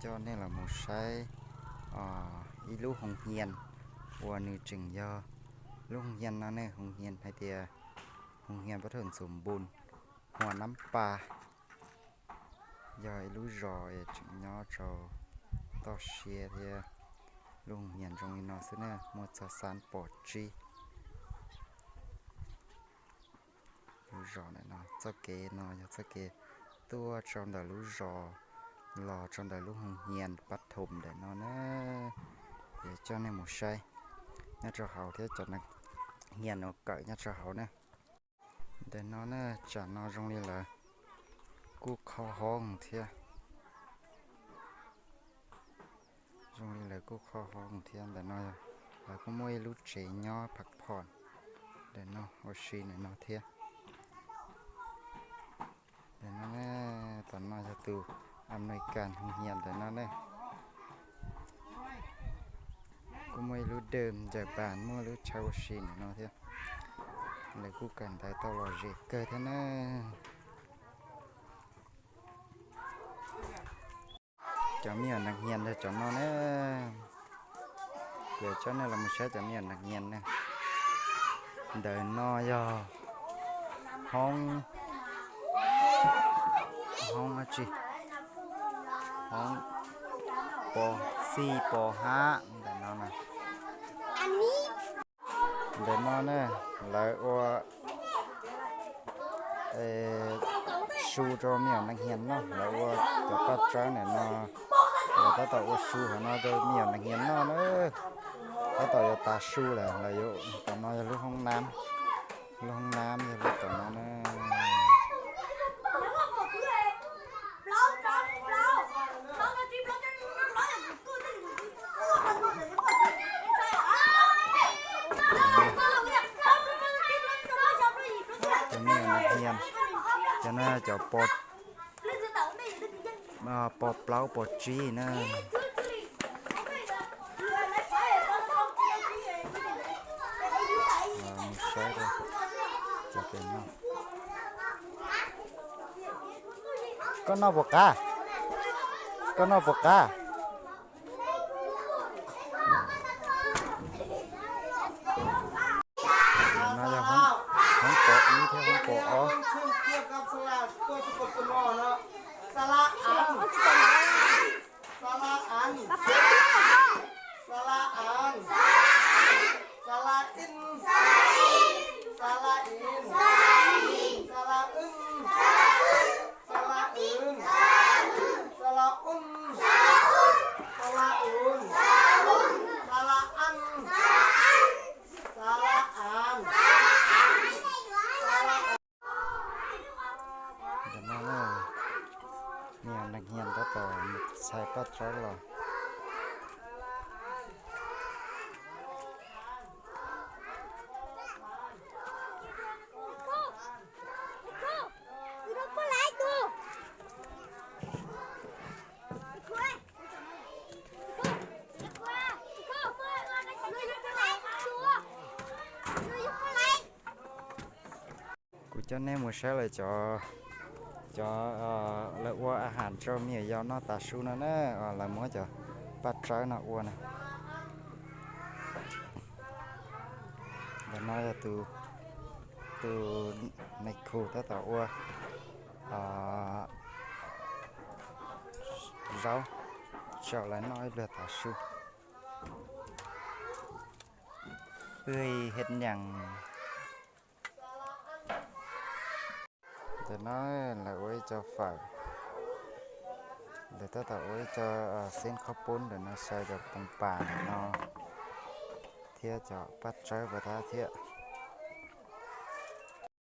Coj nej los mus saib ib lub hoo hias uas nws tseem yog lub hoo hias no ne, hoo hias hais tias hoo hias pab thawj ntxuv npun hua nab pas. Yog ib lub zos tseem nyob rau toj siab thiab. Lub hoo hias zoo li no xwb na, muaj txog xab pos tsib. Lub zos ntawm no, txoj kev no yog txoj kev tuaj rau ntawm lub zos los rau ntawm lub hoo hias pab thum ntawm no na. Ces coj nej mus saib nyob rau hauv thiab cov neeg hias no kawm nyob rau hauv na. Ntawm no na, tsam no zoo li lawv kuj kho hob thiab. Zoo li lawv kuj kho hob thiab. Ntawm no lawv kuj muaj ib lub tsev nyob phav phom ntawm no ua si ntawm no thiab. Ntawm no, tom no yog tus Amelikas hoo hias ntawm no ne. Kuj muaj ib lub dawm ncaws pas, muaj lub chaw ua si ntawm no thiab. Lawv kuj kawm ntawv tau lom zem kawg thiab na. Cov me nyuam neeg hias yog cov no na. Ces coj nej los mus saib cov me nyuam neeg hias na. Ntawm no yog hoob, hoob dab tsi, hoob pos xij pos hab ntawm no na. Ntawm no ne, lawv ua su rau me nyuam neeg hias noj, lawv ua cov paj tsawb ntawm no, lawv tab tom ua su hauv no rau me nyuam neeg hias noj na. Tab tom yuav tav su lawm, lawv yuav, tom no yog lub hoob nab, lub hoob nab yog lub tom no na. Cov me nyuam neeg hias, cov no cov pos, pos plaub pos tsib na. Mus saib, koj noj puas qab? Koj noj puas qab? No yog hoob pos ib thiab hoob pos ob. Xa la an. Xa la an. Xa la an. Xa la in. Xa la in. Xa la wb. Xa la wb. Xa la un. Xa la un. Xa la an. Xa la an. Ntawm no, me nyuam neeg hias tab tom mus txhais paj tsawb los. Kuv coj nej mus saib lawv cov, cov lawv ua a has rau me nyuam yaus noj tav su no na, lawv muab cov paj tsawb no ua na. Ntawm no yog tus, tus nais khu tab tom ua zaub tso lawv noj ib pliag tav su. Ui, hej nyaam. Ntawm no lawv ua ib co fawm, lawv tab tom ua ib co xeeb qhob poob ntawm no, xyaw cov poos pas ntawm no thiab cov paj tsawb puas tab thiab.